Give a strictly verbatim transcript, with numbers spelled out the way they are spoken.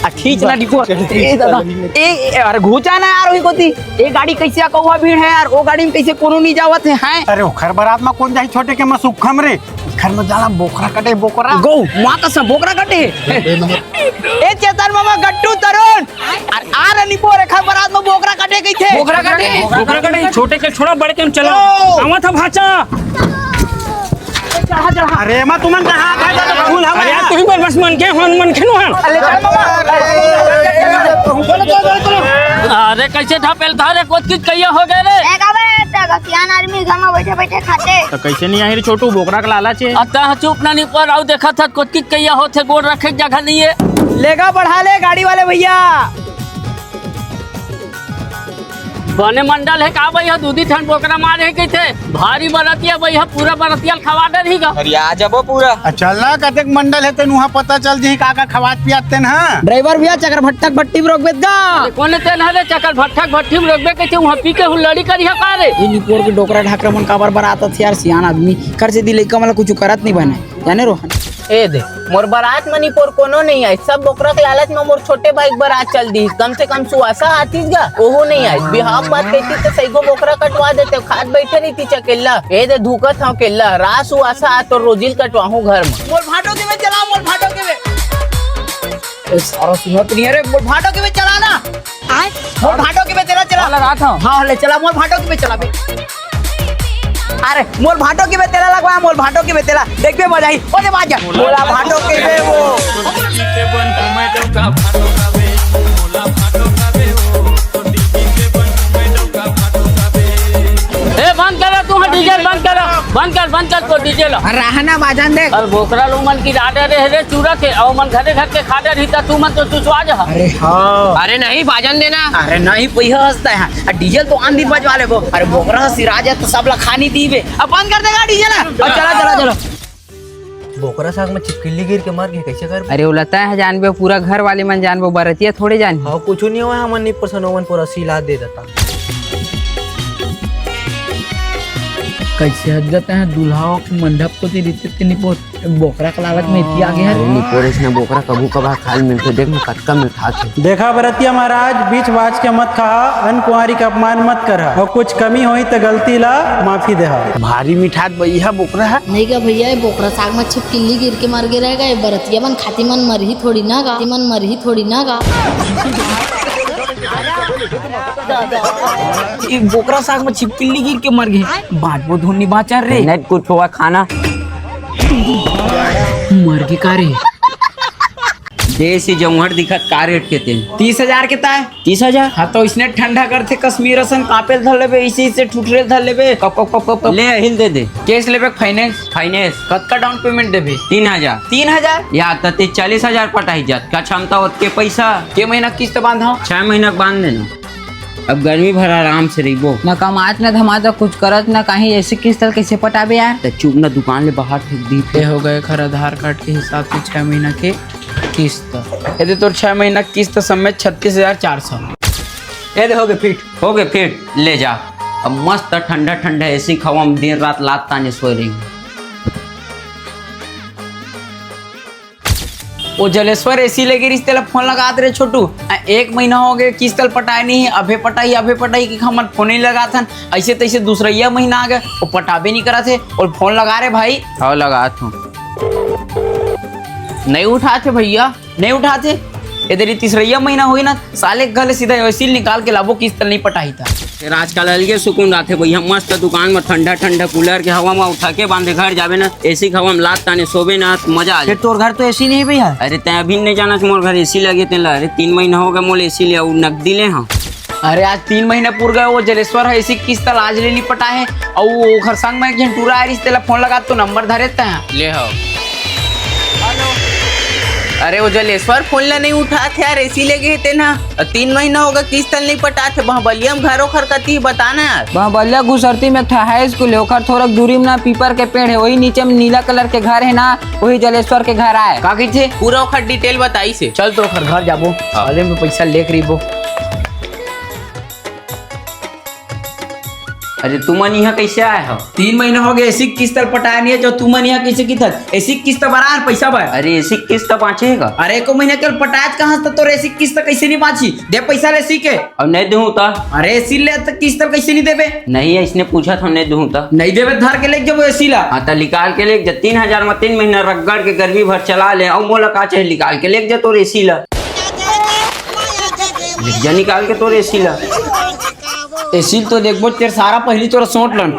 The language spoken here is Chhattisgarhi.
आ, खींच ना डिपो। ए दादा, ए, ए, अरे घुचा ना यार, वही कोती। ए गाड़ी कैसे कौआ भीड़ है यार, वो गाड़ी में कैसे कोनो नहीं जावत है, हैं? अरे ओखर बरात में कौन जाही छोटे के मसुखम रे? घर में जाला बोकरा कटे, बोकरा। गौ, माँ कसम, बोकरा कटे। ए चेतन मामा, गट्टू, तरुण, अरे आ रे निपोर, एखर बरात में बोकरा कटे कहिथे। बोकरा कटे, बोकरा कटे, छोटे के छोड़ा, बड़े के हम चला। ओ। आवा था भाचा। चढ़ा, चढ़ा। अरे माँ, तुमन कहाँ था? तो फूल हम अरे यार, तुम ही बस मन के, हम मन के नु हम। अरे चल मामा। अरे कैसे ढपेल था रे, कोत कित कहिया हो गए रे? ए का बे, ते का सियान आदमी घर में बैठे बैठे खाते। तो कैसे नहीं आही रे छोटू, बोकरा के लालच है। अतः चुप ना निपोर, आऊ देखा था कोत कित कहिया होथे, गोड़ रखे के जगह नहीं है। लेगा बढ़ा ले गाड़ी वाले भैया। बने मंडल है का भैया, दूधी ठन बोकरा मारे है कहिथे, भारी बरतिया भैया, पूरा बरतिया ल खवा डरही गा। अरे आ जबो पूरा। आ चल ना, कतेक मंडल है तेन उहाँ पता चल जही का का खवात पियात तेन हा। ड्राइवर भैया, चकर भट्ठक भट्टी में रोकबे गा। अरे कोन तेन हरे चकर भट्ठक भट्टी में रोकबे कहिथे, उहाँ पी के हुल्लड़ी करिहा का रे? ये निपोर के डोकरा ढाकरा मन काबर बरात थे यार, सियान आदमी कर से दी लइका मन ला कुछ करत नहीं बने। जाने रोहन। ए दे, मोर बरात म निपोर कोनो नहीं आइस, सब बोकरा के लालच म मोर छोटे भाई के बरात चल दिस। कम से कम सुवासा आतिस गा, ओहू नहीं आइस। बिहाव बात कहितिस त सैगो बोकरा कटवा देते, खात बैठे रहितिस अकेल्ला। ए दे, धुकत हव अकेल्ला, रात सुवासा आ तोर रोजिल कटवाहूं घर म। मोर भाटो के में चला, मोर भाटो के में। ए सारा सुनत नहीं है रे, मोर भाटो के में चला ना। आय? मोर भाटो के में तेला चला। लगा था। हाँ, ले चला, मोर भाटो के में चला बे। अरे मोर भाटो के बेतेला लगवा, मोर भाटो के बेतेला देखबे मजा ही। ओले बाजा मोला भाटो के बे वो। ए बंद कर तू, डीजे बंद कर, बंद कर, बंद कर तो डीजे ला। अरे रहना बाजन देख। अरे बोकरा लोग मन की राडे रे रे चूरा के, और मन घरे घर के खाडे रही ता तू मन तो चुचवा जा। अरे हाँ। अरे नहीं बाजन देना। अरे नहीं पहिया हंसता है। आ डीजल तो आंधी बजवा लेबो। अरे बोकरा सिरा जाए तो सब ला खानी दीबे। अब बंद कर देगा डीजल। अब चला, चला, चला। बोकरा साग में छिपकली गिर के मर गए, कैसे कर? अरे वो लता है जानबे, पूरा घर वाले मन जानबो, बरतिया थोड़े जान। हाँ कुछ नहीं हुआ, हमन नहीं पसंद, ओमन पूरा सिला दे देता। कैसे हद जाता है दूल्हा के मंडप को ती रिते ती नहीं पहुंच। बोकरा के लालच में इतनी आगे है। अरे निपोरेश ने बोकरा कभू कभार खाल मिलथे, देख मैं कतका मिठाथे। देखा बरतिया महाराज, बीच बाज के मत खा, अन कुंवारी के अपमान मत कर, और कुछ कमी होई त गलती ला माफी देहा। भारी मिठात भैया बोकरा है। नहीं का भैया, ये बोकरा साग में छिपकिली गिर के मर गे रहेगा, ये बरतिया मन खाती मन मरही थोड़ी ना गा, मन मरही थोड़ी ना गा। ये बोकरा साग में छिपकिली गिर के मर गए, बांचबो धुन नहीं बांचा रे। नहीं कुछ हुआ खाना। मर गे का रे? देसी जौहर दिखत का रेट के तेल? तीस हजार के ताय। तीस हजार? हाँ, तो इसने ठंडा करथे कश्मीर असन, कांपे ल धर लेबे, इसे, इसे ठुठरे ल धर लेबे। Cup, cup, cup, cup, cup. ले, अहिल दे दे। कैश लेबे, फाइनेंस? फाइनेंस। कतका डाउन पेमेंट देबे? तीन हजार। तीन हजार? या त ते चालीस हजार पटाही जात। का क्षमता ओतके पैसा? के महीना किस्त बांधा? छह महीना के बांध देना। अब गर्मी भर आराम से रहिबो। ना कमात, ना धमात, कुछ करत, ना काहीं, ऐसे किस्त ल कैसे पटाबे यार? त चुप ना, दुकान ले बाहर फेंक दी। ये हो गए खर आधार कार्ड के हिसाब से छह महीना के किस्त। यदि तोर छह महीना किस्त समेत छत्तीस हजार चार सौ। ये दे, हो गए फिट। हो गए फिट, ले जा। अब मस्त ठंडा ठंडा एसी हवा में दिन रात लात ताने सोए रही। ओ जलेश्वर एसी लेगे रिस, तेला फोन लगात रे छोटू। आ, एक महीना हो गए, किस्त ल पटाए नहीं, अभे पटाई, अभे पटाई कि हमन फोन नहीं लगात हन। ऐसे तैसे दूसरैया महीना आ गए, वो पटाबे नहीं करत हे। और फोन लगा रे भाई। हाँ, लगात हूँ। नहीं उठात हे भैया, नहीं उठात हे। इधर ही तीसरैया महीना होई ना, साले के घर ले सीधा एसी निकाल के लाबो, किस्त नहीं पटाही था। फिर आजकल अलगे सुकून रहते भैया, मस्त दुकान में ठंडा ठंडा कूलर के हवा में उठा के बांधे घर जाबे ना, एसी के हवा में लात ताने सोबे ना, मजा आ जाए। तोर घर तो एसी नहीं भैया। अरे तै अभी नहीं जाना मोर घर एसी लगे तेला। अरे तीन महीना हो गया मोल एसी ले, नकदी ले हाँ। अरे आज तीन महीना पूर गए, वो जलेश्वर है, एसी किस्त आज ले ली पटाए, और वो ओखर संग में एक झन टूरा आ रही, तेला फोन लगा तो नंबर धरे तै। ले हो। हेलो। अरे वो जलेश्वर फोन ला नहीं उठात हे यार, एसी लेगे हे तेन हा। तीन महीना होगे किस्त ल नहीं पटात हे। बहबलिया में घर ओखर कती बताना यार। बहबलिया घुसरती में एक ठा हाई स्कूल हे, ओखर थोरक दूरी में ना पीपर के पेड़ हे, वही नीचे में नीला कलर के घर हे ना, वही जलेश्वर के घर आए। का कहिथे? पूरा ओखर डिटेल बताइस हे। चल तो ओखर घर जाबो, हाँ। साले में पैसा लेके रहिबो। अरे तुमन इहाँ कइसे आए हव? तीन महीना हो गए एसी के किस्त ल पटाया नहीं है, जो तुमन इहाँ कइसे किथत? एसी के किस्त बर आए हन पैसा बर। अरे एसी के किस्त बाँचे हे का? अरे एको महीना के ल पटायच कहाँ से, त तोर एसी के किस्त कइसे नहीं बाँची? दे पैसा ल एसी के। अब नहीं दूँ त? अरे एसी ले त किस्त ल कइसे नहीं देबे? नहीं, अइसने पूछत हँव, नहीं दूँ त? नहीं देबे, धर के लेग जाबो एसी ला। हाँ, त निकाल के लेग जा। तीन हजार म तीन महीना रगड़ के गर्मी भर चला ले, अउ मोला का चाही, निकाल के लेग जा तोर एसी ला। लेग जा निकाल के तोर एसी ला। एसी ल तो देखबो, तेर सारा पहिली तोर सोंट लन।